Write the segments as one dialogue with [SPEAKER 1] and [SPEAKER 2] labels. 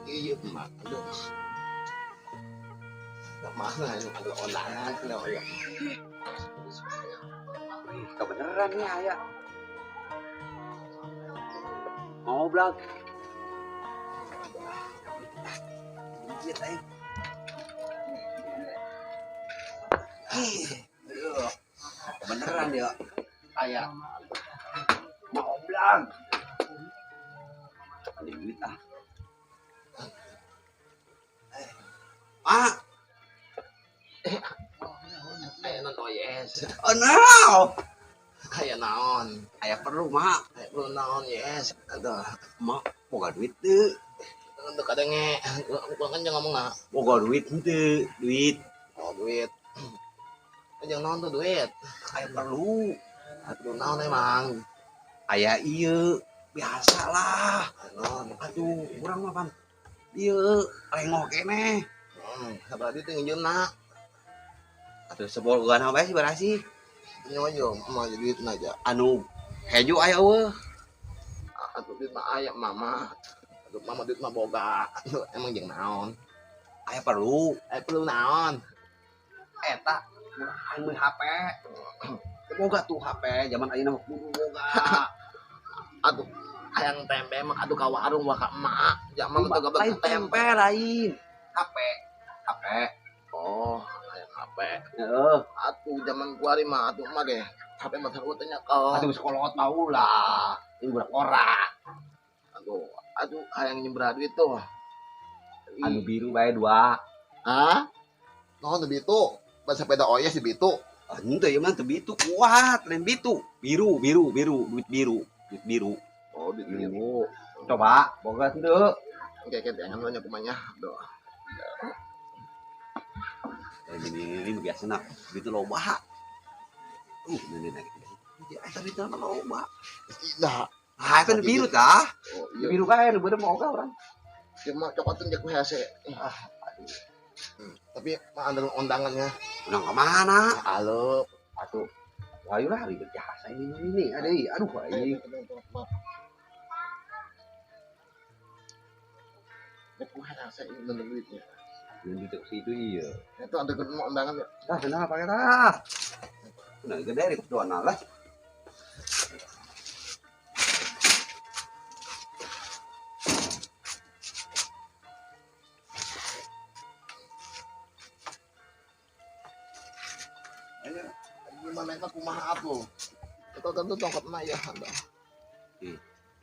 [SPEAKER 1] Ieu mah aduh. Mana ini ada undangan ya.
[SPEAKER 2] Wih, kebeneran nih aya. Mau blag. Duit aing. Aduh. Kebeneran ya. Aya. Mau blag. Ada duit ah. Ah.
[SPEAKER 1] Aya non yes.
[SPEAKER 2] Oh no.
[SPEAKER 1] Aya naon?
[SPEAKER 2] Aya perlu mak.
[SPEAKER 1] Aya perlu naon yes. Aduh,
[SPEAKER 2] Mak boga duit teu.
[SPEAKER 1] Untuk kadenge, kurang kan jangan ngomong nah.
[SPEAKER 2] Boga duit henteu, duit.
[SPEAKER 1] Oh, duit. Jangan naon tuh duit.
[SPEAKER 2] Aya perlu.
[SPEAKER 1] Aya perlu naon emang.
[SPEAKER 2] Aya ieu biasalah.
[SPEAKER 1] Naon?
[SPEAKER 2] Aduh, urang mah pan. Ieu lengoh keneh.
[SPEAKER 1] Sabaraha duit nginjeumna?
[SPEAKER 2] Atuh sebogohan bae sih barasi.
[SPEAKER 1] Nyawa yo, mah duit aja.
[SPEAKER 2] Anu hejo aya eueuh.
[SPEAKER 1] Atuh duit mah aya mama. Aduh mama duit mah boga. Aduh, emang jeung naon?
[SPEAKER 2] Aya perlu.
[SPEAKER 1] Aya perlu naon?
[SPEAKER 2] Eta aing meuli HP. Boga tuh HP zaman ayeuna mah kudu boga.
[SPEAKER 1] Aduh, hayang tempe mah aduh ka warung wa ka emak. Zaman mah teu
[SPEAKER 2] Lain tempe lain. HP. HP.
[SPEAKER 1] Oh, hayang HP.
[SPEAKER 2] Heeh.
[SPEAKER 1] Atuh zaman kuari mah atuh mah ge. HP mah sarua teh nya kau.
[SPEAKER 2] Atuh sekolot mah ulah. Ini budak ora.
[SPEAKER 1] Aduh, aduh hayang nyembra duit tuh.
[SPEAKER 2] Anu biru bae dua.
[SPEAKER 1] Hah? Naon teu bitu? Bahasa sepeda oyes di bitu.
[SPEAKER 2] Henteu ieu mah teu bitu kuat, lain bitu. Biru, biru, biru, duit biru, duit biru.
[SPEAKER 1] Oh, duit biru.
[SPEAKER 2] Coba boga henteu.
[SPEAKER 1] Oke, oke, jangan nanya kumanya. Aduh.
[SPEAKER 2] Ini ini biasa nak duit loba. Ini ini. Ya, eta duit mah loba.
[SPEAKER 1] Tidak.
[SPEAKER 2] Ah, itu biru tah.
[SPEAKER 1] Oh, iya.
[SPEAKER 2] Biru kae nu bener moga urang.
[SPEAKER 1] Cuma cokotin jeung hese.
[SPEAKER 2] Ah, aduh.
[SPEAKER 1] Tapi mah ada undangannya.
[SPEAKER 2] Undang ke mana?
[SPEAKER 1] Halo.
[SPEAKER 2] Atuh. Ayo lah ribet jasa ini ada aduh aing.
[SPEAKER 1] Aku hese ini bener duitnya.
[SPEAKER 2] Yang di situ iya.
[SPEAKER 1] Itu ada ketemu undangan ya.
[SPEAKER 2] Ah, senang pakai tah. Nah, gede ribet doana lah.
[SPEAKER 1] Gimana itu kumaha atuh? Itu tentu tongkat mah ya ada.
[SPEAKER 2] Ih,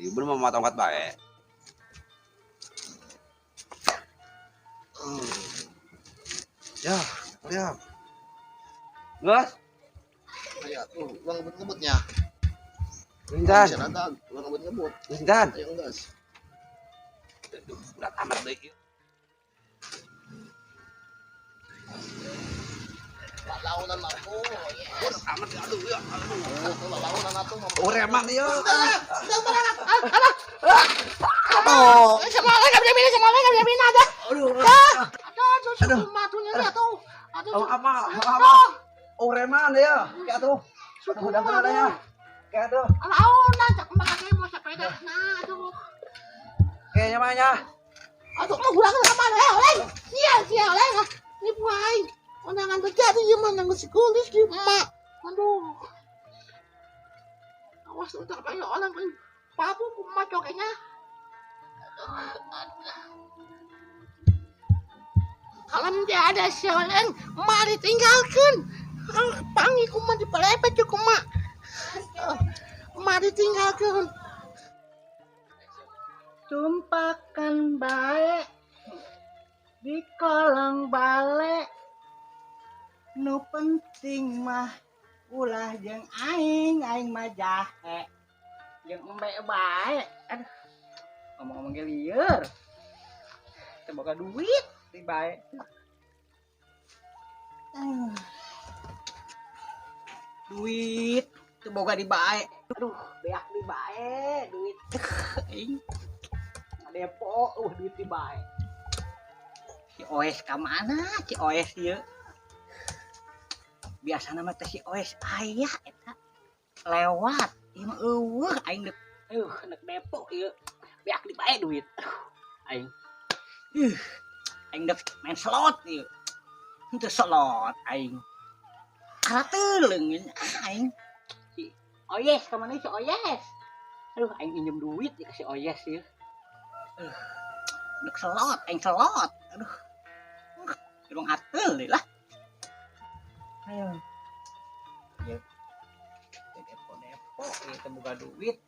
[SPEAKER 2] ieu bener mah tongkat bae. Ya, ya. Gas.
[SPEAKER 1] Ayo tuh, uang ngebut-ngebutnya.
[SPEAKER 2] Lindan.
[SPEAKER 1] Uang ngebut-ngebut.
[SPEAKER 2] Lindan.
[SPEAKER 1] Ayo gas.
[SPEAKER 2] Berat amat deui.
[SPEAKER 1] Launan aku.
[SPEAKER 2] Berat amat aduh ya.
[SPEAKER 1] Aduh, launan atuh.
[SPEAKER 2] Oh, reman ieu.
[SPEAKER 1] Aduh.
[SPEAKER 3] Sama orang enggak bisa sama orang enggak bisa ada.
[SPEAKER 2] Aduh.
[SPEAKER 3] Aduh,
[SPEAKER 2] Aduh.
[SPEAKER 3] aduh. Aduh,
[SPEAKER 2] Apa? Apa? Oh, reman ya. Kayak tuh. Aduh, udah kena ya. Kayak tuh.
[SPEAKER 3] Launan cak kemana mau sepeda. Nah, aduh.
[SPEAKER 2] Kayaknya mah nya.
[SPEAKER 3] Aduh, mau ulang sama mana oleng. Iya, sia oleng. Ini buai. Undangan terjadi gimana nang sekulis di emak. Aduh. Awas udah kayak orang papu kumaha cokenya. Kalau tidak ada sialan, mari tinggalkan. Pangi kuma dipelepet kuma. Mari tinggalkan.
[SPEAKER 4] Tumpakan baik di kolong balik. Nu penting mah ulah jeung aing, aing mah jahe. Jeung embe bae. Aduh. Ngomong-ngomong ge lieur. Teu boga duit di bae. Duit teu boga di bae. Aduh, beak di bae duit. Aing. Ngadepo eueuh duit di bae. Si Oes ka mana? Si Oes ieu. Biasana mah teh si Oes aya eta lewat ieu mah eueuh aing deuk depo ieu beak di bae duit. Aing Aing dek main slot ieu. Henteu slot aing. Karateul leungin aing. Si Oyes ka mana si Oyes? Aduh aing injem duit ka si Oyes ieu. Dek slot aing slot. Aduh. Urang ateul deui lah. Ayo. Ieu. Depo-depo ieu teh boga duit.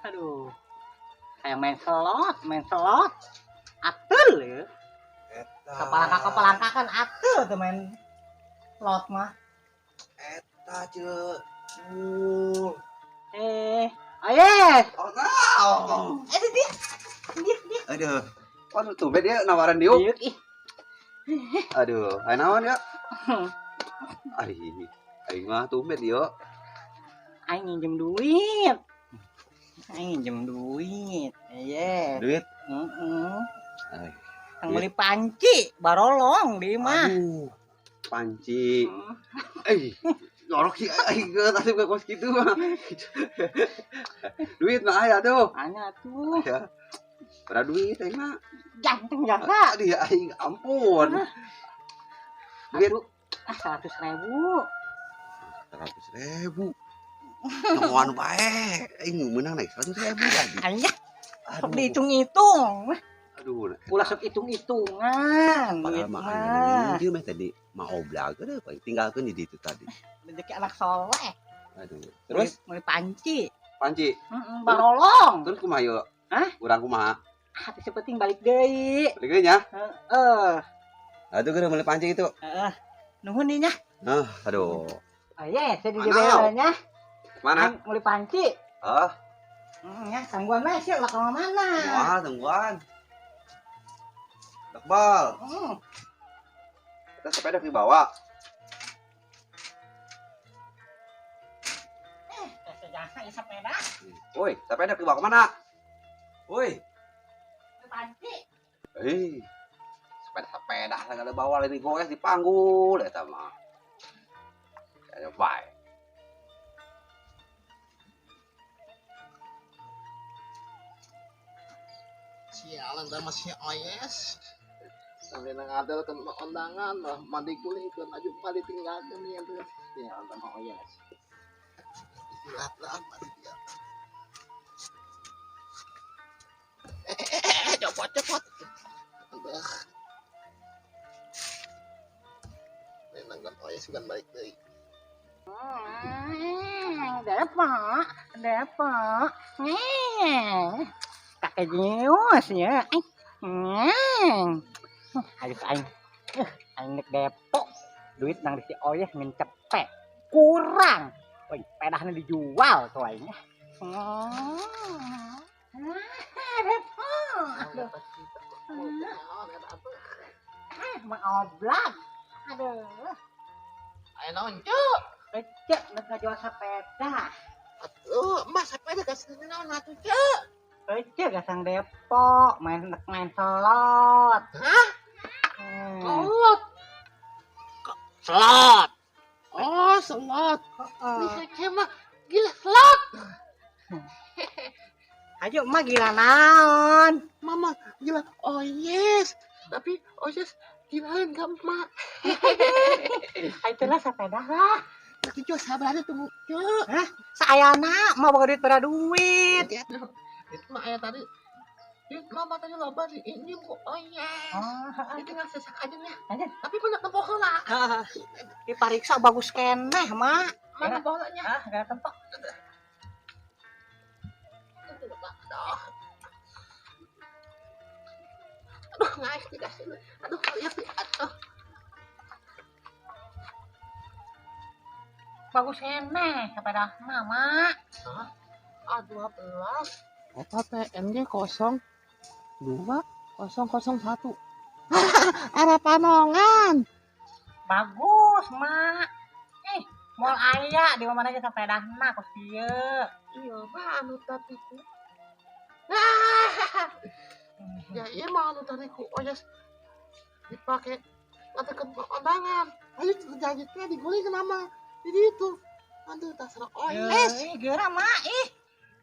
[SPEAKER 4] Aduh. Kayak main slot. Ateul ya. Kepalangka-kepalangka kan ateul tuh main slot mah.
[SPEAKER 2] Eta ce.
[SPEAKER 4] Ayes.
[SPEAKER 2] Oh, no.
[SPEAKER 4] Dia. Dia.
[SPEAKER 2] Aduh. Waduh, tumben dia nawaran diuk.
[SPEAKER 4] Diuk ih.
[SPEAKER 2] Aduh, aya naon ya? Ari, aing mah tumben dieu.
[SPEAKER 4] Aing nginjem duit. Aing nginjem duit. Iya.
[SPEAKER 2] Duit?
[SPEAKER 4] Heeh.
[SPEAKER 2] Ay.
[SPEAKER 4] Yang beli panci, barolong di mah.
[SPEAKER 2] Aduh, panci. Ngorok sih, aing geus asup ka kos kitu mah. Duit mah aya tuh.
[SPEAKER 4] Aya tuh.
[SPEAKER 2] Ya. Pada duit aing mah.
[SPEAKER 4] Ganteng jasa.
[SPEAKER 2] Aduh, aing ampun. Duit.
[SPEAKER 4] 100.000.
[SPEAKER 2] 100.000. Nyawan bae, aing meunang naik 100.000 lagi.
[SPEAKER 4] Aing ya. Sok dihitung-hitung.
[SPEAKER 2] Aduh,
[SPEAKER 4] ulah sok hitung-hitungan.
[SPEAKER 2] Padahal mah aing mah tadi mah oblag geus tinggalkeun di ditu tadi.
[SPEAKER 4] Rezeki anak soleh.
[SPEAKER 2] Aduh. Terus
[SPEAKER 4] meuli panci.
[SPEAKER 2] Panci.
[SPEAKER 4] Heeh, barolong.
[SPEAKER 2] Terus kumaha yeuh?
[SPEAKER 4] Hah?
[SPEAKER 2] Urang kumaha?
[SPEAKER 4] Hati sepenting balik deui.
[SPEAKER 2] Balik deui nya?
[SPEAKER 4] Heeh.
[SPEAKER 2] Aduh geus meuli panci itu.
[SPEAKER 4] Heeh. Nuhun nih nya.
[SPEAKER 2] Hah, aduh.
[SPEAKER 4] Oh iya, saya di JBL nya.
[SPEAKER 2] Mana?
[SPEAKER 4] Meuli panci.
[SPEAKER 2] Hah?
[SPEAKER 4] Ya, tangguan mah sih lah ke mana?
[SPEAKER 2] Wah, tangguan. Dakbal. Kita sepeda dibawa.
[SPEAKER 4] Jasa ya sepeda.
[SPEAKER 2] Woi, sepeda dibawa kemana? Woi.
[SPEAKER 4] Panci.
[SPEAKER 2] Sepeda-sepeda segala bawa lagi goes dipanggul eta mah. Ayo bae.
[SPEAKER 1] Sialan dah masih Oyes. Sampai nang adel kan undangan mah mandi kulikeun aju mah ditinggalkeun ieu teh. Sialan dah mah Oyes. Istirahat lah mandi dia. Copot copot. Aduh. Nang kan Oyes bukan balik deui.
[SPEAKER 4] Depok, depok. Nih. Kakek jenius ya. Ayo aing. Aing nek depok. Duit nang si Oyes ngen cepet. Kurang. Woi, pedahnya dijual tuh aing. Depok. Aduh. Mengoblak. Aduh.
[SPEAKER 1] Ayo naon, Cuk?
[SPEAKER 4] Cek, nek ngajual sepeda.
[SPEAKER 3] Aduh, emas sepeda kasih naon atuh, Cuk?
[SPEAKER 4] Cek, gasang depok, main slot.
[SPEAKER 3] Hah? Slot.
[SPEAKER 4] Slot.
[SPEAKER 3] Oh, slot. Ini kece mah gila slot.
[SPEAKER 4] Ayo mah gila naon?
[SPEAKER 3] Mama gila. Oh yes. Tapi oh yes gilain ka emak.
[SPEAKER 4] Ayo lah sepeda lah.
[SPEAKER 3] Tapi jual sabar aja tunggu, Cuk.
[SPEAKER 4] Hah? Sayana mah boga duit pada duit.
[SPEAKER 3] Itu mah ayah tadi. Duit mama tadi loba di ini kok. Oh yes.
[SPEAKER 4] Oh,
[SPEAKER 3] itu nggak sesak aja nya. Tapi pernah tempoh heula.
[SPEAKER 4] Dipariksa bagus keneh, Mak.
[SPEAKER 3] Mana bolanya?
[SPEAKER 4] Ah, enggak tempo.
[SPEAKER 3] Aduh, ngais dikasih. Aduh, lihat di aduh.
[SPEAKER 4] Bagus keneh kepada mama.
[SPEAKER 3] Hah? A12. Eta TNG 0 2 0 0 1. Arah Panongan.
[SPEAKER 4] Bagus, Mak. Moal aya di mana aja sepedahna kos kieu.
[SPEAKER 3] Iya, mah anu tadi ku. Ya iya mah anu tadi ku Oyes dipake ngatekeun undangan. Ayo janji teh diguling kenapa? Jadi itu. Aduh, tas Oyes.
[SPEAKER 4] Geura, Mak. Ih.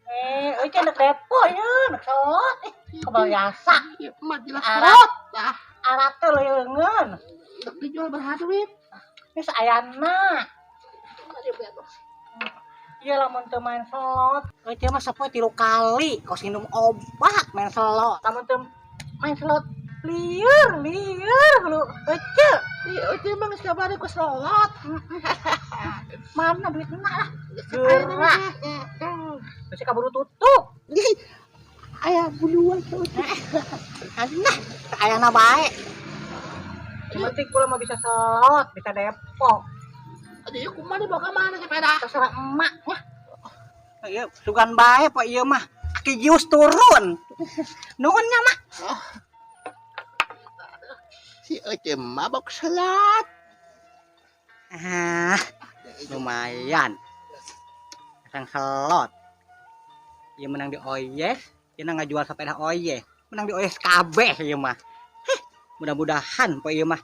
[SPEAKER 4] Euy nek depo ye, nek selot. Kebiasa.
[SPEAKER 3] Ieu mah jelas
[SPEAKER 4] Arat.
[SPEAKER 3] slot. Tah,
[SPEAKER 4] Arat teh leungeun.
[SPEAKER 3] rek dijual baraha duit?
[SPEAKER 4] Geus ayana. Iya lamun teu main slot. Euy mah sapoe 3 kali kos minum obat main slot. Lamun teu main slot lieur lieur lu ece.
[SPEAKER 3] Iya, euy mah geus kabari ku slot.
[SPEAKER 4] Mana duitna lah. Gerak. Terus kaburu tutup.
[SPEAKER 3] Aya buluan ke euy.
[SPEAKER 4] Nah, ayana bae. Yang penting kula mah bisa slot, bisa depo.
[SPEAKER 3] Aduh, ieu kumaha dibawa ka mana sepeda?
[SPEAKER 4] Terserah emak ya. Iya, sugan bae pak ieu mah. Aki Jius turun. Nuhun nya mak.
[SPEAKER 3] Si Ece mabok slot.
[SPEAKER 4] Ah, lumayan. Sang slot. Ieu menang di Oyes, ieu ngajual sepeda Oyes. Menang di Oyes kabeh ieu mah. Heh, mudah-mudahan pak ieu mah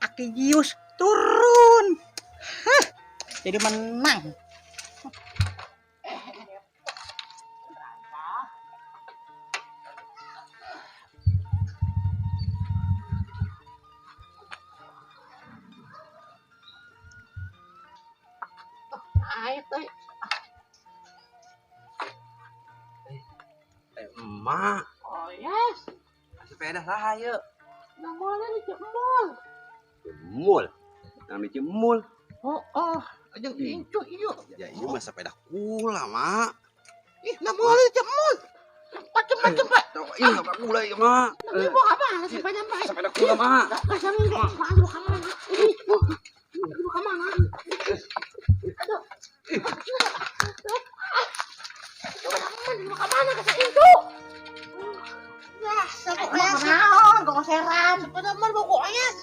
[SPEAKER 4] Aki Jius turun. Hah, jadi menang.
[SPEAKER 3] Ayo teh.
[SPEAKER 2] Emak,
[SPEAKER 3] Oh yes.
[SPEAKER 2] sepeda saha ieu?
[SPEAKER 3] Nang mana di Cemul.
[SPEAKER 2] Cemul. Nang di Cemul.
[SPEAKER 3] Oh, oh, jeung incu ieu.
[SPEAKER 2] Ya ieu mah sepeda kula, Mak.
[SPEAKER 3] Ih, nang mana di Cemul. Cepat cepat.
[SPEAKER 2] Ih, sepeda kula ieu, Mak.
[SPEAKER 3] Nang ibu apa? Sepeda mah.
[SPEAKER 2] Sepeda kula, Mak.
[SPEAKER 3] Kasar ini ibu ka mana? Ih, ibu ka mana? Aduh. Ibu ka mana kasar incu? Nah,
[SPEAKER 4] Naon, gogoseran.
[SPEAKER 3] Sepeda mah bawa oyes.